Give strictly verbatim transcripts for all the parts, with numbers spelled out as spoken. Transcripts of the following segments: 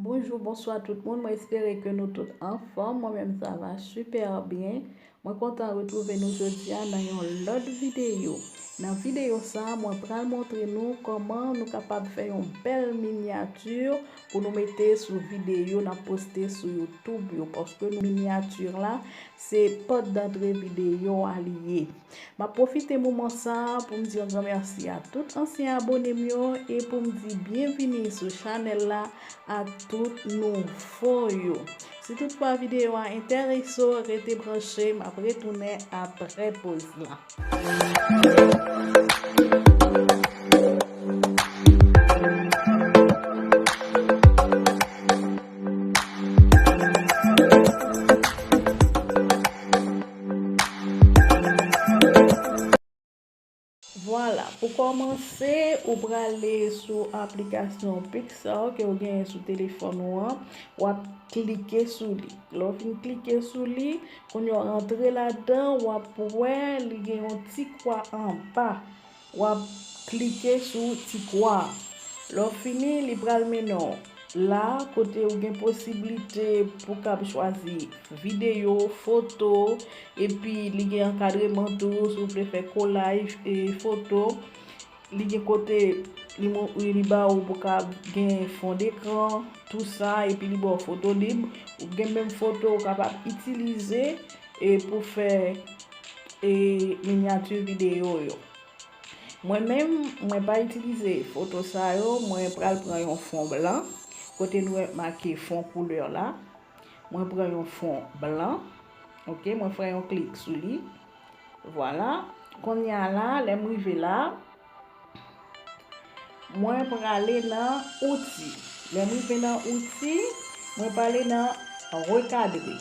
Bonjou, bonswa tout moun. Mwen espere ke nou tout anfòm. Mwen menm, sa va super byen. Mwen kontan retwouve nou jodi a nan yon lòt videyo. Nan videyo sa a, mwen pral montre nou kòman nou kapab fè yon bèl minyati pou nou mete sou videyo n ap poste sou YouTube yo, paske nou minyati la, se pòt dantre videyo a li ye. M ap pwofite moman sa a pou m di yon gran mèsi a tout ansyen abone m yo e pou m di byenvini sou chanèl la ak tout nouvo yo. Si toutfwa videyo a enterese w, rete branche, m ap retounen apre poz la. Vwala, pou kòmanse, ou prale sou aplikasyon Pixar ke w genyen sou telefòn ou an, w ap klike sou li. Lè w fin klike sou li, kounye a w rantre ladan, w ap wè li gen yon ti kwa anba. W ap klike sou ti kwa a. Lè w fini, li pral mennen w la kote ou gen posiblite pou kab chwazi videyo, foto, epi li gen ankadreman tou, si w vle fè kolaj e foto. Li gen kote li, li ba ou pou kab gen fon dekran, tou sa, epi li ba w foto lib. Ou gen menm foto ou kapab itilize e pou fè e minyati videyo yo. Mwen menm, mwen pa itilize foto sa yo, mwen pral pran yon fon blan, kote nou wè make fon koulè la. Mwen pran yon fon blan, oke, mwen fè yon klik sou li. Vwala, kounye a la, lè m rive la, mwen prale nan outi. Lè m rive nan outi, mwen prale nan rekadre.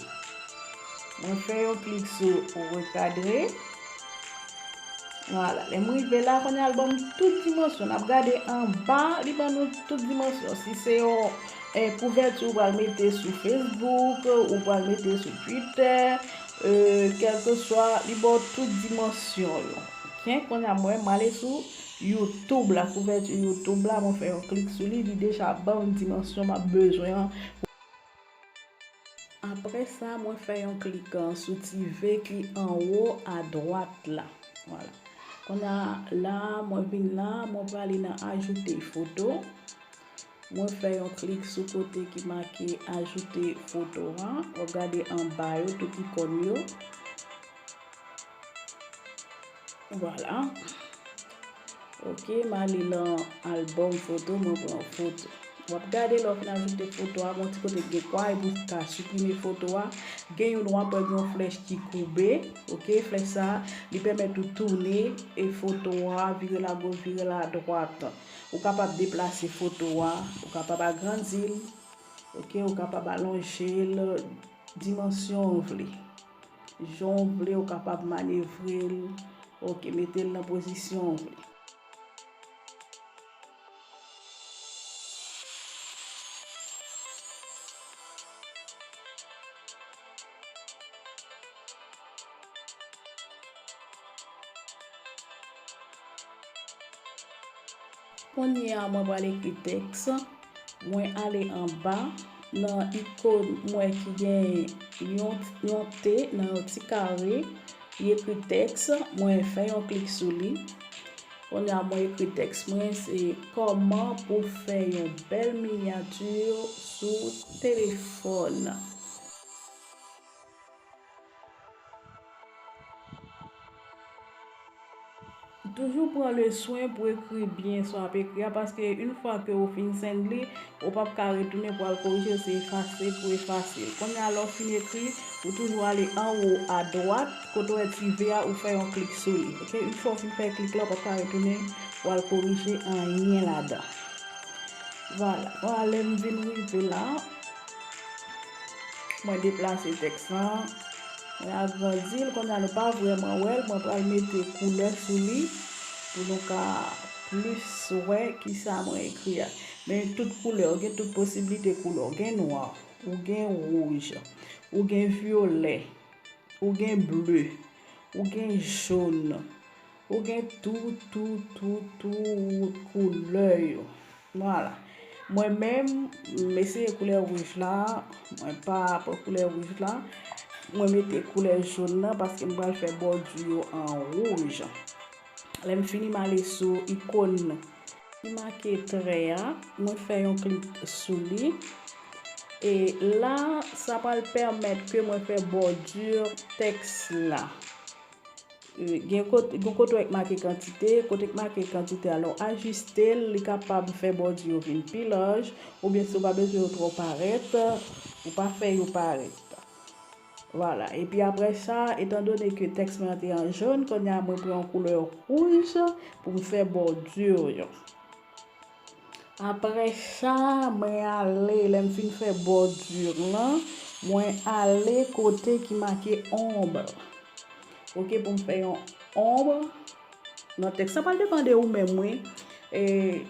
Mwen fè yon klik sou rekadre. Vwala, lè m rive la, kounye a l ban m tout dimansyon. N ap gade anba, li ban nou tout dimansyon. Si se yon eh, kouvèti ou pral mete sou Facebook, ou pral mete sou Twitter, eh, kèlkeswa, li ba w tout dimansyon yo. Oke, kounye a mwen, m ale sou YouTube la, kouvèti YouTube la, mwen fè yon klik sou li, li deja ban m dimansyon m ap bezwen an. Apre sa, mwen fè yon klik, eh, sou ti V ki anwo adwat la. Vwala. Kounye a la, mwen vin la, mwen prale nan ajoute foto. Mwen fè yon klik sou kote ki make ajoute foto a. W ap gade anba yo, tout ikòn yo. Vwala. Oke, m ale nan albòm foto, mwen pran yon foto. W ap gade lè w fin ajoute foto a, gon ti kote k gen kwa, epi w ka siprime foto a. Gen youn w ap wè gen yon flèch ki koube. Oke, flèch sa a, li pèmèt ou tounen e foto a, vire l agoch, vire l adwat. Ou kapab deplase foto a, ou kapab agrandi l, oke, ou kapab alonje l dimansyon w vle. Jan w vle, ou kapab manevre l, oke, mete l nan pozisyon w vle. Kounye a, mwen pral ekri tèks. Mwen ale anba nan ikòn mwen ki gen yon, yon T nan yon ti kare. Li ekri tèks. Mwen fè yon klik sou li. Kounye a, mwen ekri tèks mwen, se kòman pou fè yon bèl minyati sou telefòn. Toujou pran le swen pou ekri byen sa w ap ekri a, paske yon fwa ke ou fin send li, ou p ap ka retounen pou al korije l, se efase pou efase l. Kounye a, lè w fin ekri, ou toujou ale anwo adwat, kote w wè ti V a, ou fè yon klik sou li. Oke, yon fwa w fin fè klik la, ou p ap ka retounen pou al korije anyen ladan. Vwala, vwala, lè m vin rive la, mwen deplase tèks lan, mwen agrandi l, kounye a nou pa vrèman wè l, mwen pral mete koulè sou li pou nou ka plis wè kisa mwen ekri a. Men tout koulè, ou gen tout posiblite koulè, ou gen nwa, ou gen wouj, ou gen vyolè, ou gen ble, ou gen jòn, ou gen tout, tout, tout, tout koulè yo. Vwala. Mwen menm, m eseye koulè wouj la, mwen pa pran koulè wouj la. Mwen mete koulè jòn nan paske m pral fè bòdi yo an wouj. Lè m fini, m ale sou ikòn ki make trè a, mwen fè yon klik sou li. E la, sa pral pèmèt ke mwen fè bòdi tèks la. E, gen kote, gen kote w make kantite, kote k make kantite a, lè w ajiste l, li kapab fè bòdi yo vin pi laj, oubyen si w pa bezwen yo twò parèt, ou pa fè yo parèt. Vwala. Epi apre sa, etandone ke tèks mwen an te an jòn, kounye a mwen pran yon koulè wouj pou m fè bòdi yo. Apre sa, mwen ale, lè m fin fè bòdi lan, mwen ale kote ki make onb. Oke, pou m fè yon onb nan tèks la, pral depann de ou menm, wi. E,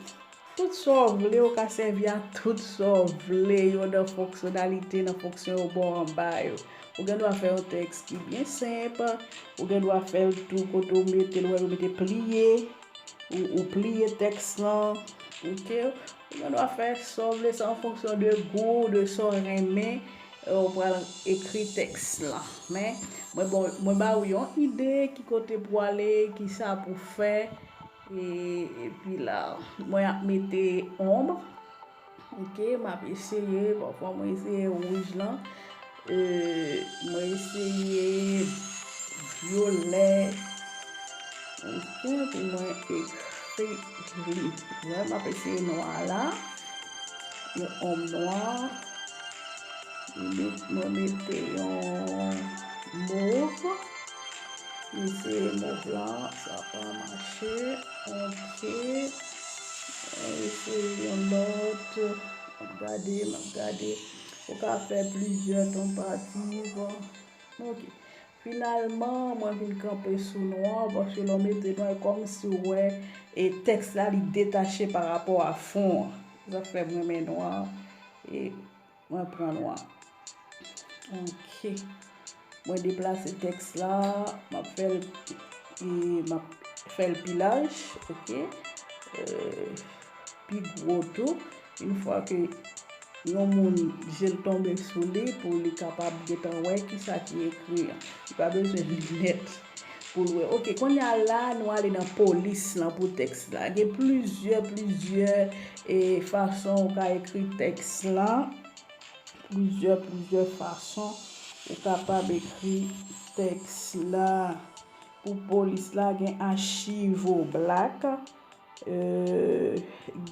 tout sa w vle, ou ka sèvi a tout sa w vle yo nan fonksyonalite, nan fonksyon yo ba w anba yo. Ou gen dwa fè yon tèks ki byen senp, ou gen dwa fè l tou kote w mete l, ou wè yo mete pliye, ou, ou pliye tèks lan, oke? Ou gen dwa fè sa w vle, sa an fonksyon de gou, de sa w renmen, e, ou pral ekri tèks lan. Men, mwen, bon, mwen ba ou yon ide, ki kote pou ale, ki sa pou fè, e, epi la, mwen ap mete onb. Oke, m ap eseye, pafwa mwen eseye wouj lan. E, mwen eseye vyolè. Oke, pou mwen ekri li. Mwen, m ap eseye nwa la. Yon onb nwa. Mwen met-, mwen mete yon mov. M eseye mov lan, sa pa mache. Oke. Mwen eseye yon lòt. M ap gade, m ap gade. Ou ka fè plizyè tantativ. Oke. Finalman, mwen vin kanpe sou nwa, paske lè w mete nwa, e kòmsi w wè, e tèks la, li detache pa rapò a fon an. Sa fè m renmen nwa, e mwen pran nwa. Oke. Mwen deplase tèks la, m ap fè l, e m ap fè l pi laj, oke. E, pi gwo tou. Yon fwa ke yon moun je l tonbe sou li pou li kapab gentan wè kisa ki ekri an. Li pa bezwen linèt pou l wè. Oke, kounye a la, nou ale nan polis lan pou tèks la. Gen plizyè, plizyè, e, fason ou ka ekri tèks lan. Plizyè, plizyè fason ou kapab ekri tèks la. Pou polis la, gen Archivo Black, e,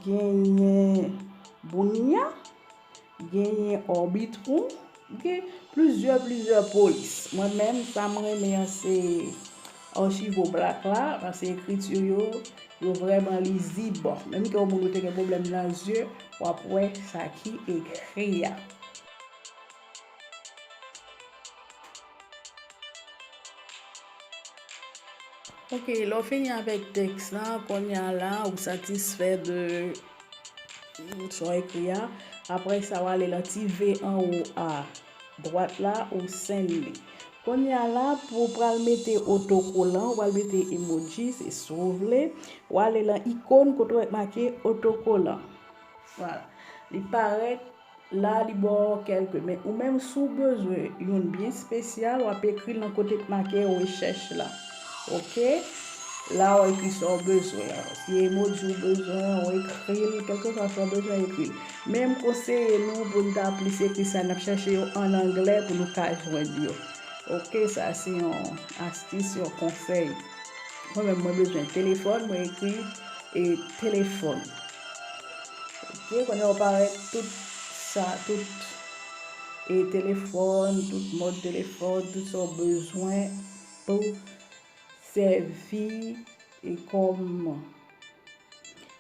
genyen Boonia, genyen Arbitrum, gen plizyè, plizyè polis. Mwen menm, sa m renmen an se Archivo Black la, paske ekriti yo, yo vrèman lizib. Menm ke yon moun ou te gen pwoblèm nan zye, w ap wè sa ki ekri a. Oke, lè w fini avèk tèks lan, kounye a la, ou satisfè de sa w ekri a. Apre sa, w ale nan ti V anwo a dwat la, ou send li. Kounye a la, pou w pral mete otokolan, ou pral mete emoji, se si w vle. W ale nan ikòn kote w wè k make otokolan. Vwala. Li parèt la, li ba w kèlke. Men ou menm, si w bezwen youn byen espesyal, w ap ekri l nan kote k make rechèch la. Oke? La, w ekri sa w bezwen an. Si emoji w bezwen, w ekri l, kèlkeswa sa w bezwen, ekri l. Men m konseye nou pou n ta plis ekri sa n ap chèche yo an anglè pou nou ka jwenn yo. Oke, sa se yon astis, yon konsèy. Mwen menm, mwen bezwen telefòn, mwen ekri, e, telefòn. Oke, kounye a w parèt tout sa, tout, e, telefòn, tout mòd telefòn, tout sa w bezwen pou sèvi, e, kòm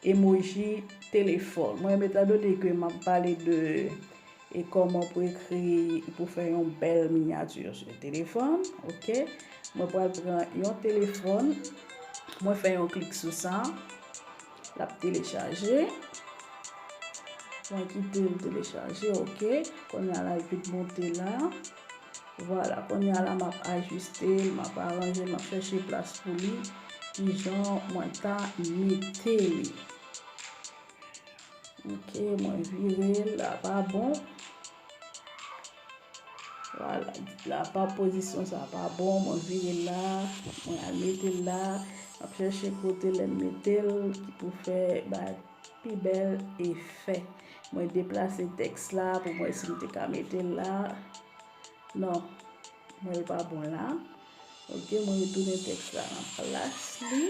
emoji telefòn. Mwen, etandone ke m ap pale de, e, kòman pou ekri, pou fè yon bèl minyati sou telefòn, oke? Mwen pral pran yon telefòn, mwen fè yon klik sou sa, l ap telechaje. Mwen kite l telechaje, oke? Kounye a la, l vin monte la. Vwala, kounye a la, m ap ajiste l, m ap aranje l, m ap chèche plas pou li, kijan mwen ta mete li. Ok, mwen vire l, la pa bon. Vwala, la pa pozisyon sa pa bon, mwen vire l la, mwen al mete l la, m ap chèche kote lè m mete l ki pou fè bay pi bèl efè. Mwen deplase tèks la pou mwen si m te ka mete l la. Non, mwen l pa bon la. Ok, mwen retounen tèks la nan plas li.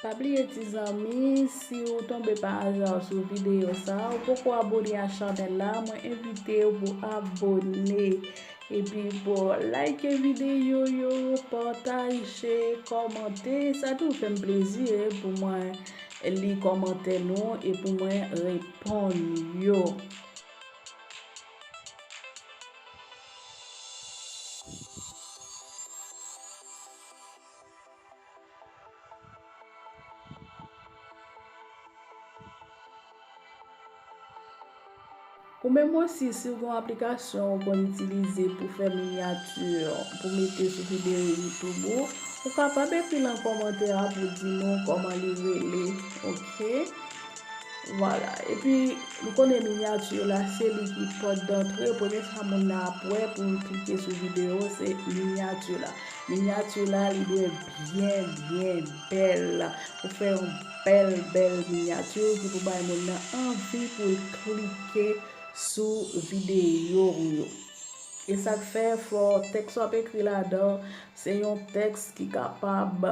Pa bliye ti zanmi, si w tonbe pa aza sou videyo sa, ou poko abone a chanèl la, mwen envite w pou abone. Epi pou like videyo yo, pataje, kòmante, sa tou fè m plezi, e, pou mwen li kòmantè nou e pou mwen reponn yo. Ou menm osi, si w gen yon aplikasyon ou konn itilize pou fè minyati, pou mete sou videyo YouTube ou, ou kapab ekri nan kòmantè a pou di nou kòman li rele, ok? Vwala. Epi, nou konnen minyati la, se li ki pòt dantre. Premye sa moun nan ap wè pou l klike sou videyo, se minyati la. Minyati la, li dwe byen, byen bèl. Ou fè yon bèl, bèl minyati ki pou bay moun nan anvi pou l klike sou videyo w yo. E sa k fè fò tèks w ap ekri ladan, se yon tèks ki kapab,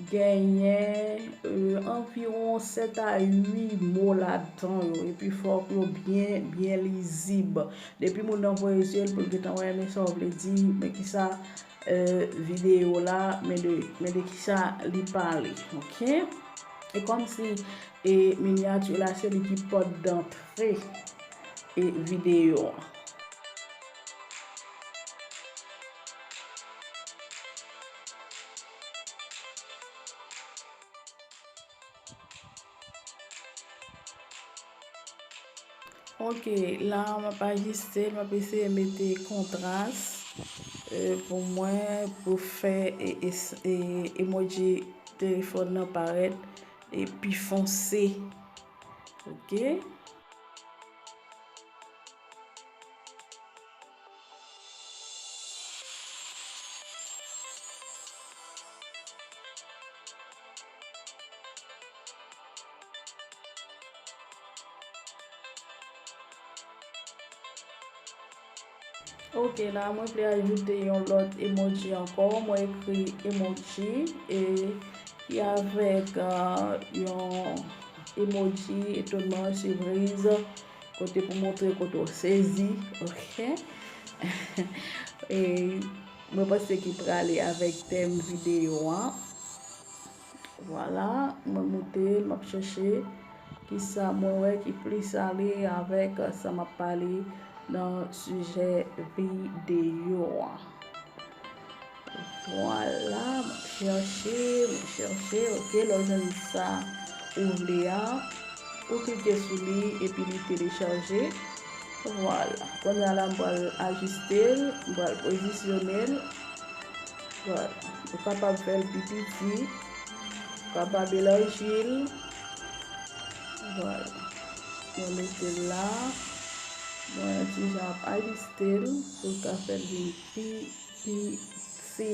genyen, e, anviwon sèt a uit mo ladan yo, epi fòk yo byen, byen lizib. Depi moun nan voye zye l pou l gentan wè, men sa w vle di, men kisa, e, videyo la, men de, men de kisa li pale, ok? E kòmsi, e, minyati la, se li ki pòt dantre, e, videyo an. Ok, la m ap ajiste, m ap eseye mete kontras, e, pou mwen, pou fè, e, e, e, emoji telefòn nan parèt, e, pi fonse. Ok. Ok, la mwen vle ajoute yon lòt emoji ankò. Mwen ekri emoji e ki avèk, ah, yon emoji etonman, sipriz, kote pou montre kote w sezi, ok? E mwen panse ki prale avèk tèm videyo an. Vwala, mwen moute l, m ap chèche kisa mwen wè ki plis ale avèk sa m ap pale nan sijè videyo an. Vwala, m ap chèche, m ap chèche, ok, lè w jwenn sa ou vle a, ou klike sou li epi li telechaje. Vwala, kounye a la m pral ajiste l, m pral pozisyone l. Vwala, ou kapab fè l pi piti, ou kapab elaji l. Vwala, mwen mete l la, mwen ti jan ap ajiste l pou l ka fè l vin pi piti.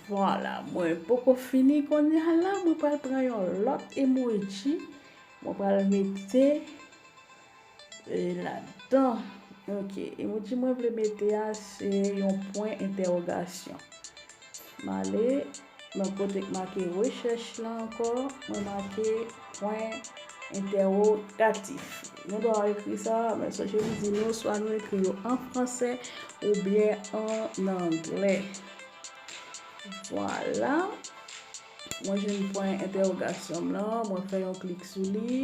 Vwala, mwen poko fini kounye a la, mwen pral pran yon lòt emoji, mwen pral mete, e, ladan. Ok, emoji mwen vle mete a, se yon pwen entèwogasyon. M ale nan kote k make rechèch la ankò, mwen make pwen entèwogatif. Nou dwa ekri sa, men sonje m di nou, swa nou ekri yo an fransè oubyen an anglè. Vwala. Mwen jwenn pwen entèwogasyon m lan, mwen fè yon klik sou li.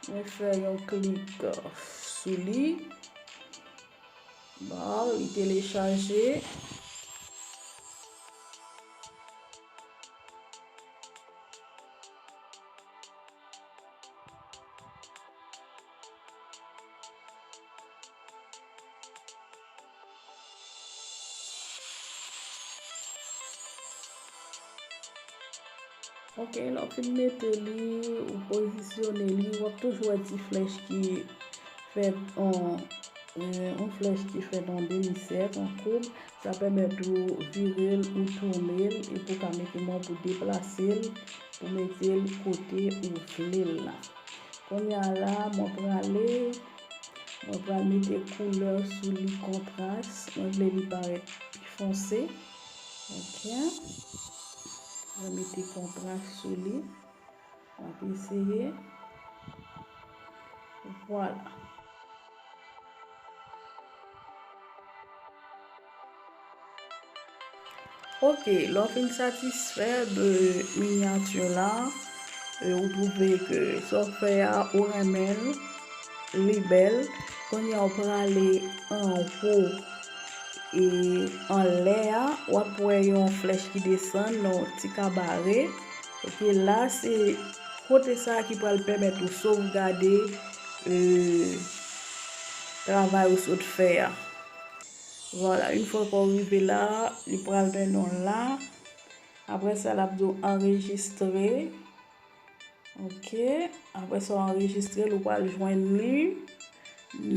Mwen fè yon klik sou li. Bon, li telechaje. Ok, lè w fin mete li, ou pozisyone li, w ap toujou wè ti flèch ki fèt an, eh, yon flèch ki fèt an demi sèk, an koub. Sa pèmèt ou vire l, ou tounen l, epi ou ka mete men w pou deplase l, pou mete l kote ou vle l la. Kounye a la, mwen prale, mwen pral mete koulè sou li, kontras. Mwen vle li parèt pi fonse. Ok. Mwen mete kontras sou li. Mwen ap eseye. Vwala. Ok, lè w fin satisfè de minyati la, e ou twouve ke sa w fè a, ou renmen l, li bèl, kounye a w prale anwo e anlè a, w ap wè yon flèch ki desann nan yon ti kabare. Ok, la se kote sa a ki pral pèmèt ou sovgade, e, travay ou sot fè a. Vwala, yon fwa ke w rive la, li pral mennen w la. Apre sa, l ap di w anrejistre. Ok. Apre sa, w anrejistre l, ou pral jwenn li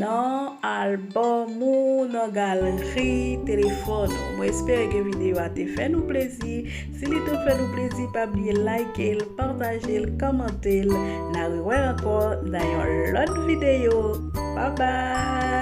nan albòm ou, nan galri telefòn ou. Mwen espere ke videyo a te fè nou plezi. Si li te fè nou plezi, pa bliye like l, pataje l, kòmante l. N a rewè ankò nan yon lòt videyo. Bye bye!